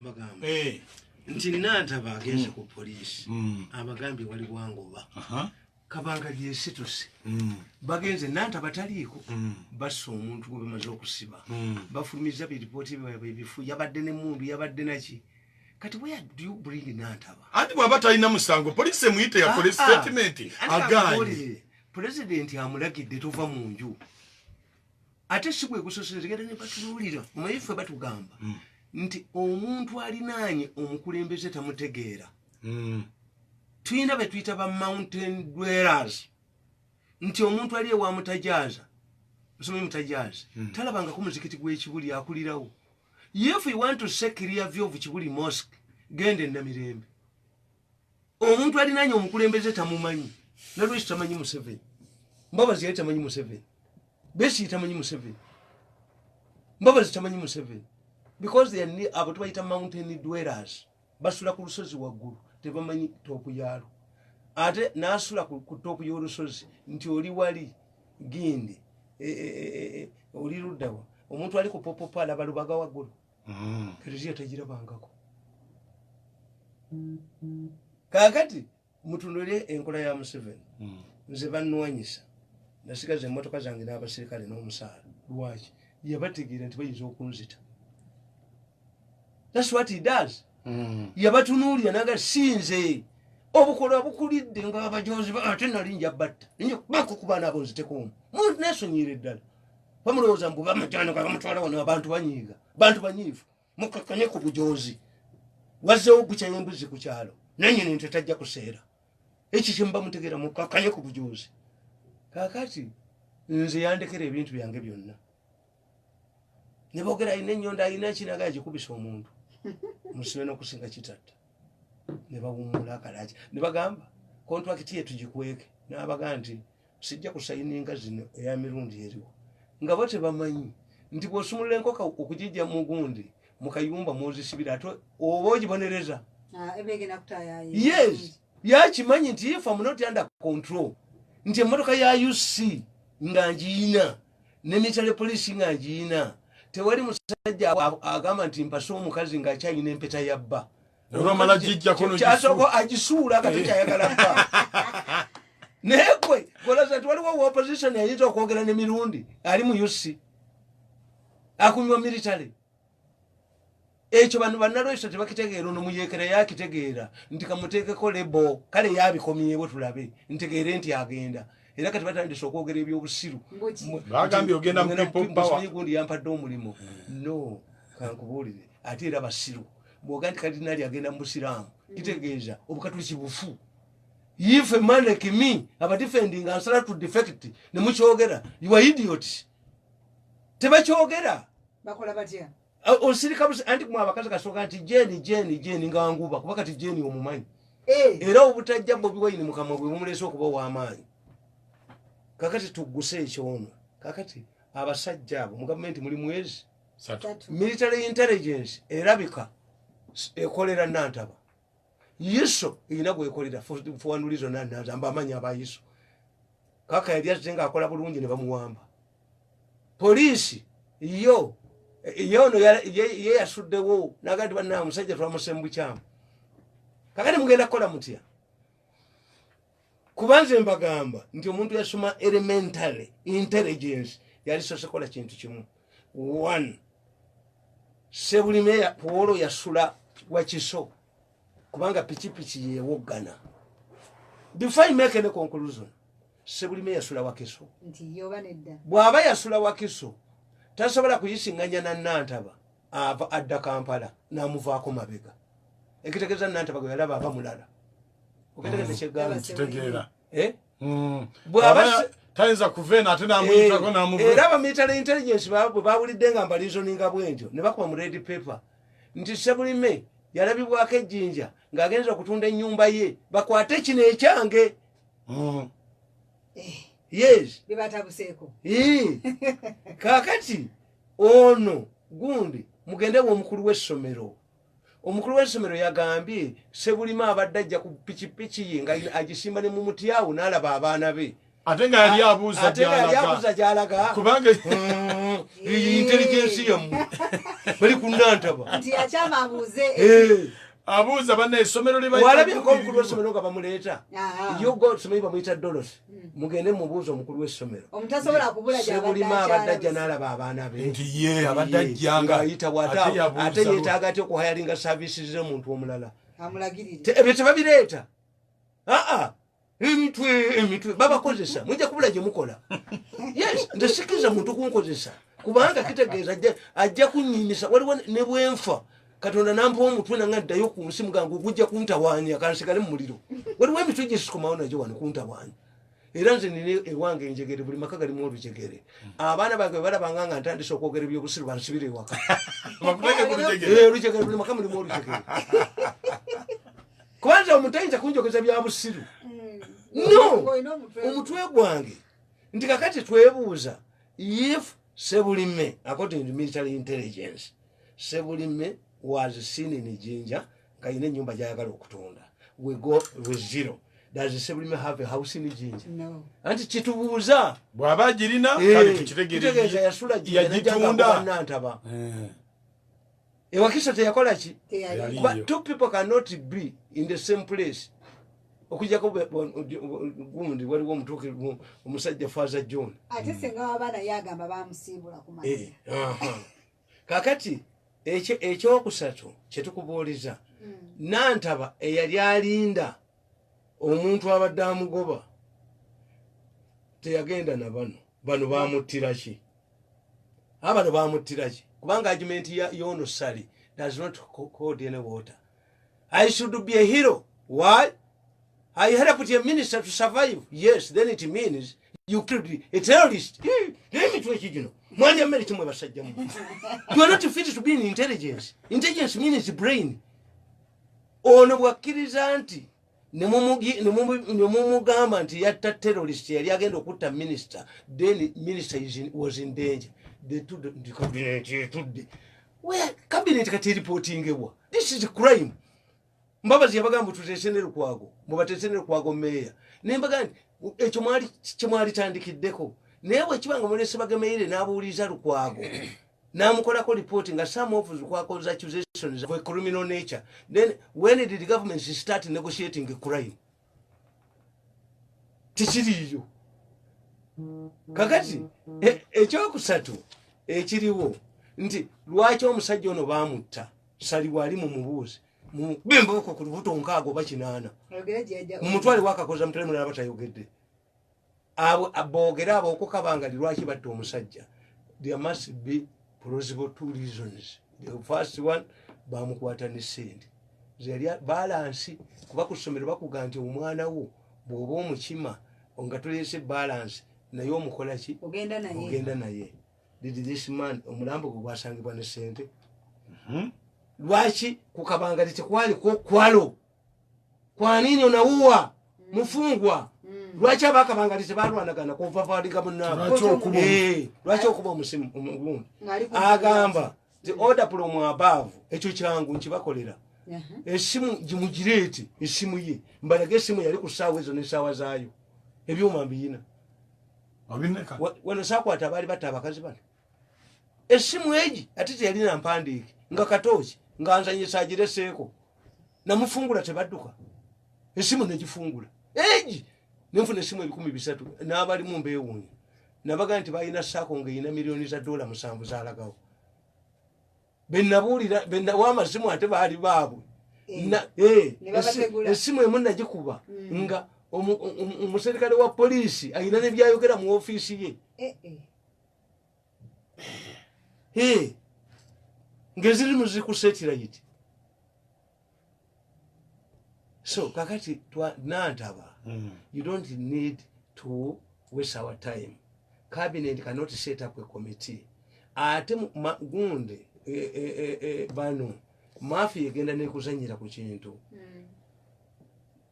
Bagamba nti Nantaba agenze ku poliisi, abagambye wali wangoba kabanga lyesituse. Bagenze, Nantaba taliiko. Bassa omuntu gwe bamaze okusiba. Bafulumiza biripooti byabwe ebifu. Yabadde nemundu, yabadde naki. Kati where do you bring Nantaba? Anti bw'aba talina musango, poliisi emuyite yakole Ah, ah. statement. Anti Agaanye. kakubuulire, pulezidenti amulagidde tova mu nju, ate si bwe gusose. Nzigenda ne batunuulira, omanyi ffe batugamba nti omuntu alinaanye omukulembeze tamutegeera. Tulina be tuyita ba mountain dwellers, nti omuntu ali ewa Mutajaaza, musomi Mutajaaza, talabangako muzikiti gw'Ekibuli akulirawo. If you want to see clear view of Kibuli Mosque, genda enamirembe. Omuntu alinaanye omukulembeze tamumanyi. Nalwesi tamanyi Museveni, Mbabazi yali tamanyi Museveni, Besigye tamanyi Museveni, Mbabazi tamanyi Museveni, because they are abo tubayita mountain dwellers. Basula ku lusozi waggulu, tebamanyi top yaalwo. Ate n'asula ku top y'olusozi nti oli wali gindi oli luddawa? Omuntu ali ku popopo alaba Lubaga waggulu. Kereziya tagirabangako. Kaakati mutunule enkola ya Museveni. Nze bannwanyisa, nasigaza emmotoka zange n'abaserikale n'omusaala. Lwaki? Yabategeera nti bayinza okunzita. That's what he does. Yabatunuulira naga sinze obukola bukulidde nga abajozi ate nali nja batta bako ku baana abo nziteko omu. Nesonyiire ddala. Bamulowooza mbu bamajano nga bamutwala wano. Abantu banyiiga, bantu banyiivu. Mukakkanye ku bujozi. Wazzewo bukya y'embuzi ku kyalo, nanyini nte tajja kuseera. Ekyo kyemuba mutegeera, mukakkanye ku bujozi. Kaakati nze yandekera ebintu byange byonna ne boogera alina ennyondo, alina kinaga yagikubisa omuntu musibe n'okusinga kitatta. Ne bawummula akalaki ne bagamba contract ye tugikweke. N'abaga nti sijja kusayininga zino eya mirundi eriwo, nga bo tebamanyi nti bw'osumulula enkoko okugijja mu gundi mu kayumba mwozisibira, ate oba ogibonereza. Ah, ebegenda kutayayo. Yes, yakimanyi nti if I'm not under control, nti emmotoka ya UC nga ngiina ne military police nga ngiina, tewali musajja agamba nti mpase omukazi ng'akyalina empeta ya bba. Olwamala gijjako n'ogisuula. Kyasooka agisuula nga tekyayagala bba. Naye gwe goloza nti waliwo opposition ayinza okwogera ne Mirundi ali mu UC akunywa military. Ekyo bano bannalweso tebakitegeera. Ono muyekera yakitegeera nti kamuteekeko label. Kale yabikomyewo, tulabe ntegeere nti agenda. Era kati batandise okwogera ebyobusiru. Mbuki. Bagambye ogenda mu people power. Mbu gundi yampadde omulimu. No, kankubuulire, ate era basiru. Bwoga nti kadinali agenda mu busiraamu, kitegeeza obukatuliki bufu. If a man like me aba defending ansala to defect nemukyogera, you are idiots. Tebakyogera. Bakola batya? Osirika anti mwe abakazi kasooka nti Jeni, Jeni, Jeni nga nguba kuba kati Jeni omumanyi. Era obutajja Bobi Wine mukama bwe bumuleese okuba ow'amaanyi. Kakati tugguse ekyono. Kakati abasajja abo mu gavumenti muli mwezi Satu. Tatu. Military intelligence erabika ekolera Nantaba. ISO erina gwekolera for one reason another. Mba amanyi aba ISO. Kaka yali azze ng'akola bulungi ne bamuwamba. Poliisi yo yono ye yasuddewo naga nti banna omusajja twamuse mu bukyamu. Kakati mugenda kukola mutya? Kuba nze mbagamba nti omuntu yasoma elementary intelligence yalisose kola kintu kimu. One, Sebulime kuwolo yasula Wakiso kubanga pikipiki yewoggana. Before I make any conclusion, Sebulime yasula Wakiso. Nti yoba nedda. Bw'aba yasula Wakiso, tasobola kuyisiŋŋanya na Nantaba ava adda Kampala n'amuvaako mabega. Ekitegeeza Nantaba gwe yalaba aba mulala. Oketegedde kyegamba? Kitegeera. Eh? Bw'aba tayinza kuva eno ate n'amuyitako n'amuva. Era aba military intelligence bwe bawulidde nga mbalizoninga bwentyo, ne bakuba mu red paper nti Sebulime yalabibwako ejjinja ng'agenza okutunda ennyumba ye, bakwate kino ekyange. Yes. Bebatabuseeko. Ii. Kaakati ono gundi mugende w'omukulu w'essomero. Omukulu w'essomero yagambye Sebulime abadde ajja ku pikipiki ye nga agisimba ne mu muti awo n'alaba abaana be. Ate nga yali abuuza Ate nga yali gy'alaga. abuuza gy'alaga. Kubanga Intelligence yammwe bali ku Nantaba. Nti akyama abuuze. Abuuza banna essomero lye Walabyeko omukulu w'essomero nga bamuleeta? Ah. Yogo simanyi bamuyita Dolos, mugende mubuuze omukulu w'essomero. Omutasobola kubula gy'abadde. Sebulima abadde ajja akyala. n'alaba abaana be. Nti ye abadde ajja nga ng'ayita bw'ate ate yabuuza ate yeetaaga atya okuhayalinga services z'omuntu omulala? Amulagirire. Ebyo tebabireeta. Aa, emitwe babakozesa, mujja kubula gye mukola. Yes, nze sikkiriza muntu kunkozesa, kubanga kitegeeza ajja kunyinyisa. Waliwo ne bwenfa, Katonda nampa omutwe nanga ddayo ku nsi, mugangu gujja kuntawaanya, kansigale mu muliro. Waliwo emitwe gyesikomawo nagyo wano kuntawaanya. Era nze nina ewange enjegere, buli maka galimu olujegere. Abaana bange bwe balabanga nga ntandise okwogera ebyobusiru, bansibira ewaka. Bakuteke ku lujegere. Eh, olujegere, buli maka mulimu olujegere, kubanza omuntu ayinza kunjogeza bya busiru? No. Ng'olina omutwe. Omutwe gwange nti kakati twebuuza, if Sebulime, according to military intelligence, Sebulime was seen in Jinja ng'alina ennyumba gyayagala okutunda, we go with zero. Does Sebulime have a house in Jinja? No. Anti kitubuuza. Bw'aba agirina, Eh, kale tukitegere. Kitegeeza yasula Jinja. Yagitunda. Nantaba ewakiso teyakola ki? Teyali. Yali. Kuba two people cannot be in the same place okujjako gundi. Waliwo omutuukirivu omusajja, Father John. Ate senga w'abaana ye agamba bamusiibula ku Eh, mazzi. aha. Kakati ekyokusatu kyetukubuuliza, Nantaba eyali alinda omuntu abadde amugoba teyagenda na bano. Bano bamuttira ki? Abano bamuttira ki? Kubanga argument yono Sali does not hold any water. I should be a hero. Why? I helped a minister to survive. Yes, then it means you killed a terrorist. Emitwe kigino mwalya mmere kimwe, basajja mu. You are not fit to be in intelligence. Intelligence means brain. Ono bwakkiriza nti ne mumugamba nti yatta terrorist yali agenda okutta minister, then minister was in danger. The two, the cabinet etudde. Where cabinet kati reportingebwa? This is a crime. Mbabazi yabagamba tuteese ne Lukwago, mubateese ne Lukwago meeya. Nembaga nti ekyo mwali kyemwalitandikiddeko, naye bwe kiba nga mulese Bagemeire n'abuuliza Lukwago n'amukolako lipooti nga some of Lukwago's accusations of a criminal nature, then when did the government start negotiating a crime? Tekiriiyo. Kakati ekyokusatu ekiriwo nti lwaki omusajja ono baamutta? Saliwa ali mu mubuuzi bembuuko ku lubuto 60 oba 80. Ayogere gye yajja. Mumutwale wakakoza mutale mulala batayogedde. Abo boogere abo okukabangali lwaki batta omusajja. There must be plausible two reasons. The first one, bamukwata ne sente zeyali balance, kuba ku ssomero bakuga nti omwana wo bw'oba omukima nga toleese balance naye omukola ki? Ogenda naye. Ogenda naye. Did this man, omulambo gwe gwasangibwa ne sente? Lwaki ku kabangali tekwaliko kwalo kwanini onawuwa mufungwa? Lwaki abakabangali tebalwanagana kuvavaliga munaabwe? Lwaki okuba Eh, lwaki okuba omusimu omugundi? Ng'ali ku- Agamba the order from above. Ekyo kyangu nkibakolera. Esimu gimugireete, esimu ye mbalage esimu yali ku ssaawa ezo n'essaawa zaayo, ebyuma mbiyina. Obineka. Wano saakwata abaali batta abakazi bano. Essimu egi ate teyalina mpandiike, nga katooki nga nzanyisa agireseeko, namufungula tebadduka, esimu negifungula egi, nenfuna esimu 300,000 n'abalimu mbeewuunya. Nabagaa nti balina saako ngaerina miliyoni za dola 7 zalagawo. Benabuulira benawa amasimu ate baali baabwe. Eh. Ne babategula. Esimu emu nagikuba nga omuserikale wa poliisi ayina nebyayogera mu ofiisi ye. Eh, eh. Eh, ngezirimu ziri ku satellite. So kakati Nantaba, you don't need to waste our time. Cabinet cannot set up a committee. Ate gundi bano mafia egenda nekuzanyira ku kintu.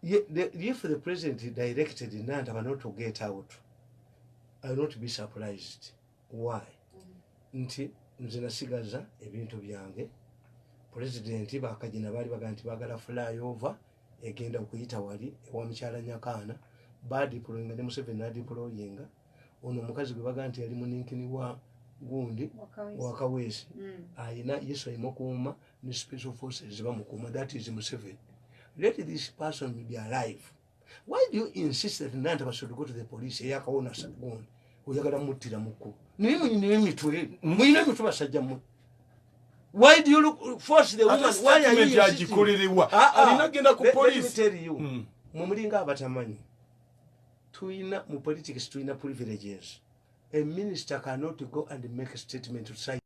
If the president directed Nantaba not to get out, I will not be surprised. Why? Nti nze nasigaza ebintu byange. Pulezidenti bakagina baali baga nti bagala flyover egenda okuyita wali ewa mukyala Nyakaana, badeployinga ne Museveni nadeployinga. Ono omukazi gwe baga nti yali muninkini wa Gundi Wakaweesi ayina Yesu ayimukuuma ne special forces bamukuuma. That is Museveni. Let this person be alive. Why do you insist that Nantaba should go to the police? Eyakawona gundi oyagala muttira mukku, naye muyina emitwe, muyina emitwe basajja mmwe. Why do you look, force the woman? Why are you Statement insisting? Agikoleriwa. Ah, ah. Alina genda ku Let me police. tell you. Mwe mulinga abatamanyi, tuyina mu politics tuyina privileges. A minister cannot go and make a statement to side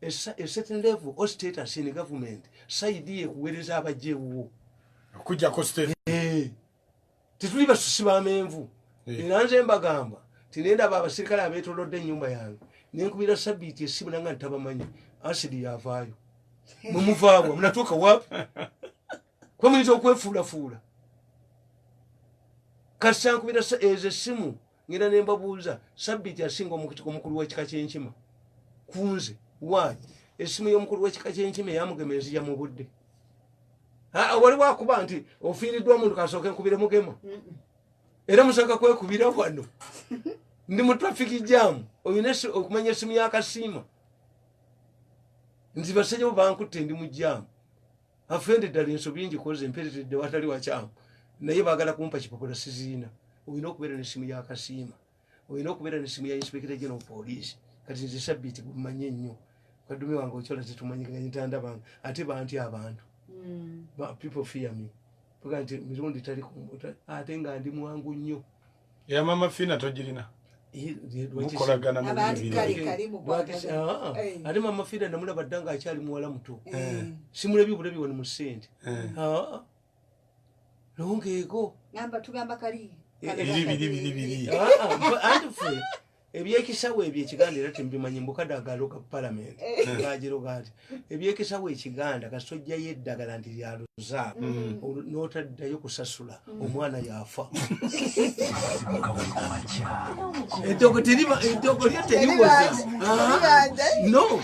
a certain level or status in government, side yekuweereza abajja ewuwo. Okujjako state. Eh, tetuli basusi b'amenvu. Era nze mbagamba tinendaba abasirikale abeetolodde ennyumba yange, nenkubira Sabiiti essimu nanga ntabamanyi, asidi yavaayo, mwemuvaabwa munatuuka wapi kuba muyinza okwefuulafuula. Kasita nkubira ezo essimu, ngenda nembabuuza Sabiiti asinga omukulu w'ekika ky'enkima kunze wayi. Essimu y'omukulu w'ekika ky'enkima eyamugema enzija mu budde. Ah, waliwo akuba nti ofiiriddwa omuntu, kasooke nkubire mugema. Era musooka kwekubira wano ndi mu traffic jam, olina okumanya essimu yakasiima nti basajja bo bankutte, ndi mu jam. Afende ddala ensobi ngikoze, mpereredde watali wakyamu, naye baagala kumpa kipapula siziina. Olina okubeera n'essimu yakasiima, olina okubeera n'essimu ya Inspector General Police. Kati nze Sabiiti gumanye nnyo, kadumi wange okyola tetumanyiganye, tandabanga ate banti abantu. People fear me. Baga nti Mirundi tali ate nga ndi mwangu nnyo. Eya Mama Fina togirina? Mukolagana mu Abantu bibiri. kale kali mukwatagana. Ah, ah. Ate Mama Fina namulaba dda ngaakyali muwala muto. Simulabye obulabi wano mu ssente. Ah, ah. Longeego. Ngamba tugamba kali. Biri biri biri biri. Ah, ah, anti ffe ebyekisawo ebyo ekiganda era tembimanyi. Mbukadde agaloga palamenti gagiroga nti ebyekisawo ekiganda kasita ojjayo eddagala nti lyaluzaako, n'otaddayo kusasula, omwana yafa. Eddogo teriba, eddogo lyo teriwoza. Teribanja. No,